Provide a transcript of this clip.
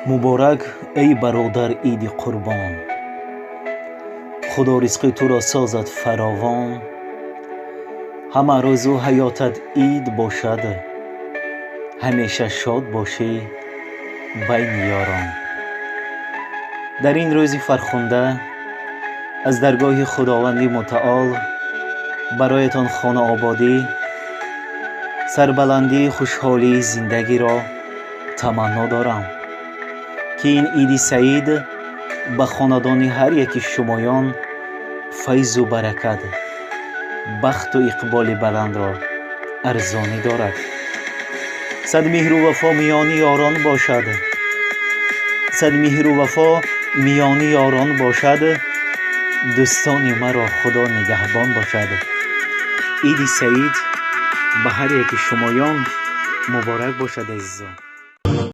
Муборак, эй бародар, Иди Қурбон. Худо ризқи туро созад фаровон. Ҳама рӯзу ҳаётат ид бошад, ҳамеша шод бошӣ байни ёрон. Дар ин рӯзи фархунда аз даргоҳи Худованди Мутаол бароятон хонаободӣ, сарбаландии, хушҳолии зиндагиро таманно дорам, ки ин Иди Саид ба хонадони ҳар яки шумоён файзу баракат, бахту иқболи баландро арзонӣ дорад. Сад меҳру вафо миёни ёрон бошад, сад меҳру вафо миёни ёрон бошад. Дӯстони маро Худо нигаҳбон бошад. Иди Саид ба ҳар яки шумоён муборак бошад, азизон.